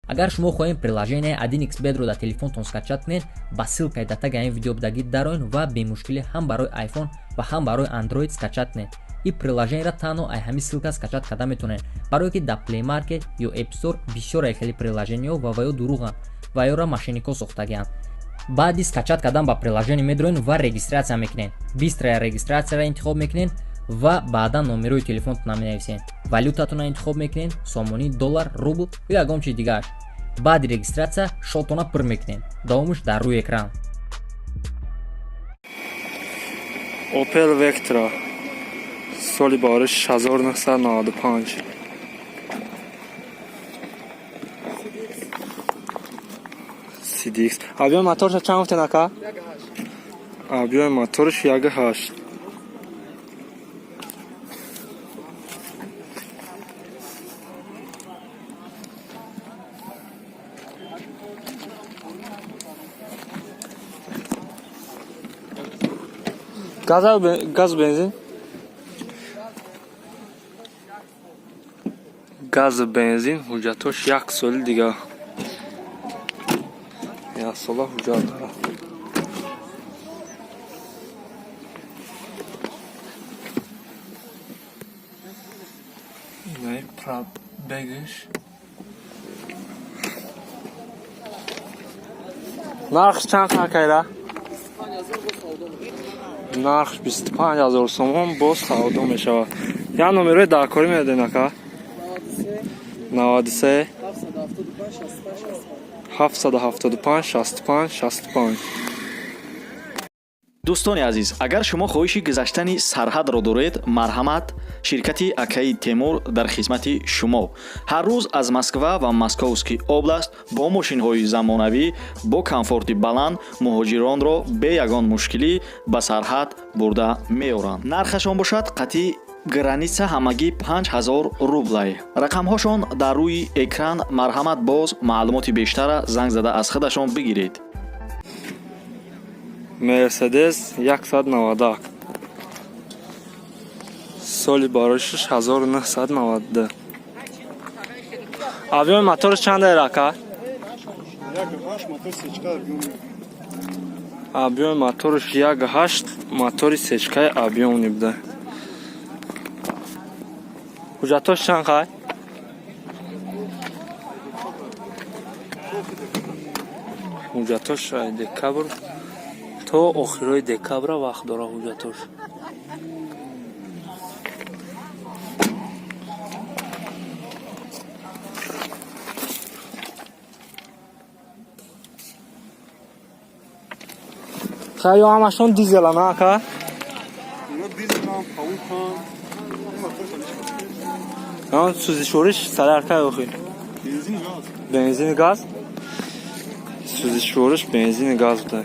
Агар шумо хоҳем приложение 1xBet-ро дар телефонтон скачать кунед, ба ссылкаи дар таги ин видео будагӣ дароен ва бемушкилӣ ҳам барои iPhone ва ҳам барои Android скачать кунед. Ин приложениеро танҳо ай ҳамин ссылка скачать карда метавонед, барое ки дар Play Market ё App Store бисёр хеле приложениеҳо ва ё дурӯғанд ва ёро мошенникҳо сохтагианд. Баъди скачать кардан ба приложение медроен ва регистрация мекунед. Быстрая регистрацияро интихоб мекунед ва баъдан номерои телефонтона менависед, валютатонро интихоб мекунед: сомонӣ, доллар, рубл ё ягон чиз дигааш. Баъди регистрация шотона пур мекунед. Давомаш дар рӯи экран. Opel Vectra, соли барои 1995, CDX. Объёми моторша чанд гуфтен, ака? Объёми моторш 1,8. Газ, бензин, газу бензин. Ҳуҷҷатош як соли дига, як сола ҳуҷҷат дорад. Инаи пробегаш. Нархш чанд қакайра? Нархш 25 000 сомон, боз савдо мешавад. Як номерои даркорӣ медодем, ака? 93 775 65 65. Дӯстони азиз, агар шумо хоҳиши гузаштани сарҳадро доред, марҳамат, ширкати акаи Темур дар хизмати шумо. Ҳар рӯз аз Москва ва Московский область бо мошинҳои замонавӣ, бо комфорти баланд муҳоҷиронро бе ягон мушкилӣ ба сарҳад бурда меоранд. Нархашон бошад қатъи граница ҳамагӣ 5000 рублай. Рақамҳошон дар рӯи экран. Марҳамат, боз маълумоти бештара занг зада аз худашон бигиред. Мерседес 190, соли барои 1992. Объёми моторш чанд ака? Объёми моторш 1,8, мотори сечкаи объёмный буда. Ҳуҷҷатош чанд қай? Ҳуҷҷатош декабр то охирои декабра вақт дорад ҳуҷҷатош. Хай, ё ҳамашон дизела, на, ака? Ино дизелам, паукам. Сӯзишвориш садаркай охи? Бензин, газ. Бензини, газ. Сӯзишвориш бензини, газ буда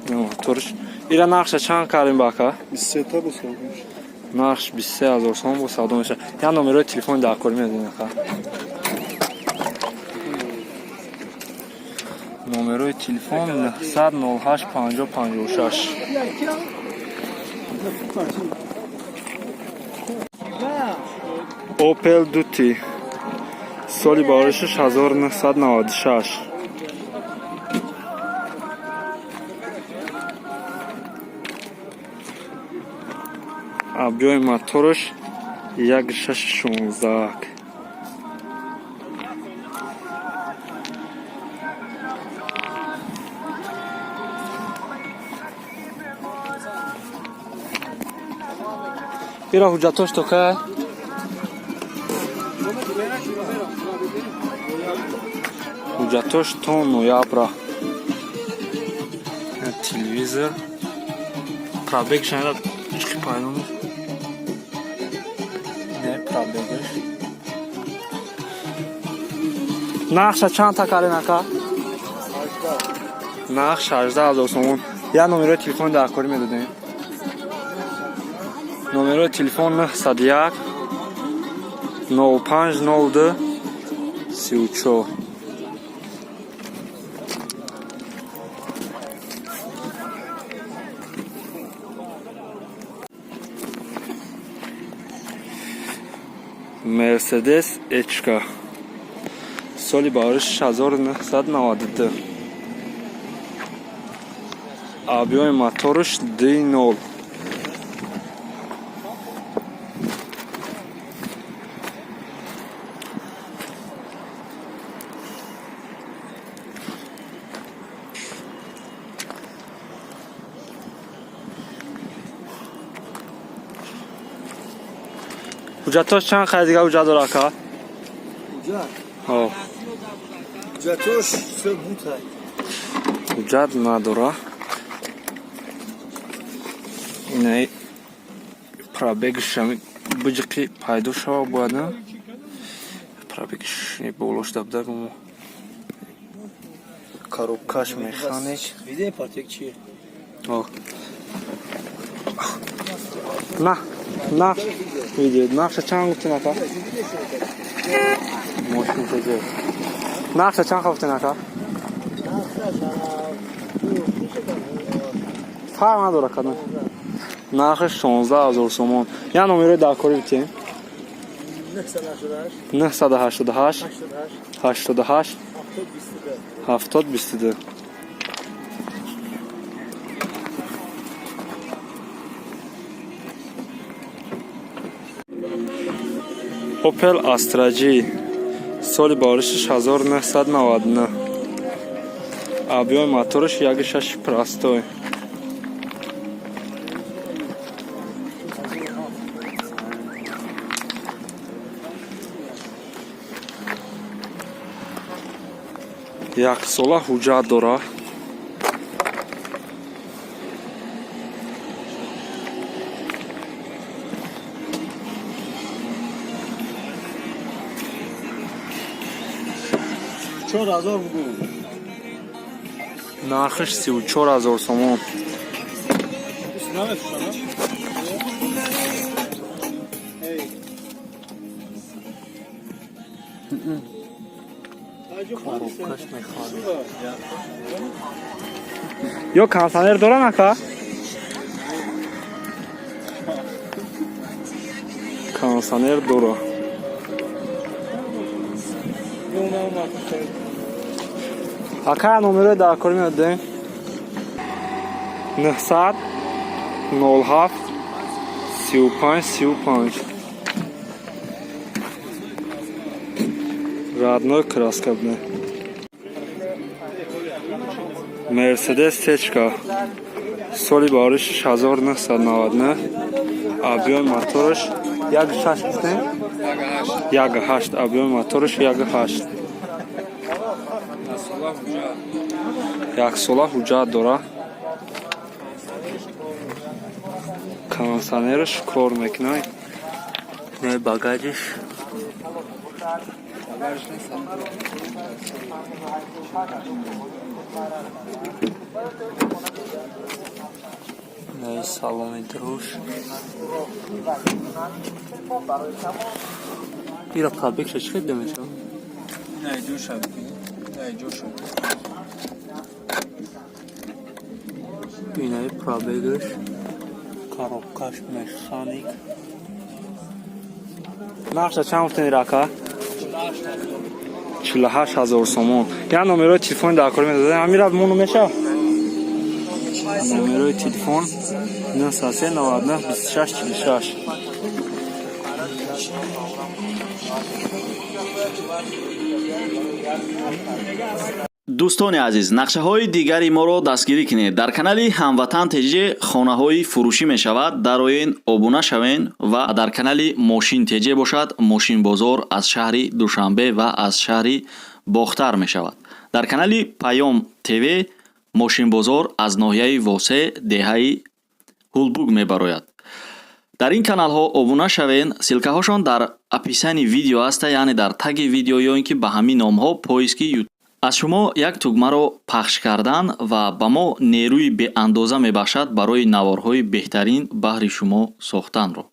моторш. Ира нархша чанд кардем ба, ака? 23 та бо савдо. Нархш 23 000 сомон, бо савдо мешавад. Як номерои телефони даркорӣ медонед, ака? Номерои телефон 908 50 56. Opel Duty, соли барои 1996. Объёми мотораш 1,6 16. Ира ҳуҷҷатош то кай? Ҳуҷҷатош то ноябра. Телевизор, пробег шанра чӣ пайдо не, пробегаш. Нархша чанд та кардем, ака? Нарх 18 000 сомон. Як номерои телефони даркорӣ медодем? Номерои телефон 901 05 02 34. Мерседес Эчка, Соли бариш 1992. Объёми мотораш 2.0. Ҳуҷҷатош чанд қай дига ҳуҷҷат дора, ака? Ҳуҷҷат? Ҳо. Ҳуҷҷатош се бутай. Ҳуҷҷат надора. Инаи пробегш ами биҷиқи пайдо шава бояд, на? Пробегш боло шуда буда гумо. Коробкаш механик. Виде партек чи? Ҳо. На, на. Видео, нархша чанд гуфтин, ака? Мошин теҷе. Нархша чанд гуфтин, ака? Фарқ надора кадом. Нархаш 16 000 сомон. Я номерои даркорӣ битем. 988 988 88 88 70 22. Opel Astra G, соли баришаш 1999. Объёми мотораш 1.6 простой. Яксола ҳуҷҷат дора. 4000 бугу. Нархаш 34 000 сомон. Намефурӯшам. Эй. Коробкаш механик. Ё кондиционер доран, ака? Кондиционер дора. Ака, номерои даркорӣ медодем? 900 07 35 35. Родной краска бне. Мерседес Течка, соли баришаш 1999. Объёми мотораш 1.6 гуфтем? 1.8. Объёми мотораш 1.8. Яксола ҳуҷҷат дора. Кондиционераш кор мекунад. Не, багажиш. Не, салони дуруш. Ира пробегша чӣ хел мешавад? Не, ҷоша. Не, ҷоша. Инаи пробегаш, коробкаш механик. Нархша чанд гуфтем, ирака? 48 000 сомон. Я номерои телефони даркорӣ медодем, амира мону мешав? Номерои телефон 903 99 26 46. Дӯстони азиз, нақшаҳои дигари моро дастгирӣ кунед. Дар канали Ҳамватан ТЖ хонаҳои фурӯшӣ мешавад, дароен, обуна шавен. Ва дар канали Мошин ТЖ бошад, мошинбозор аз шаҳри Душанбе ва аз шаҳри Бохтар мешавад. Дар канали Паём ТВ мошинбозор аз ноҳияи Восе, деҳаи Ҳулбуг мебарояд. Дар ин каналҳо обуна шавен, ссылкаҳошон дар описании видео аста, яъне дар таги видео ё ин ки ба ҳамин номҳо поиски. Аз шумо як тугмаро пахш кардан ва ба мо нерӯи беандоза мебахшад барои наворҳои беҳтарин баҳри шумо сохтанро.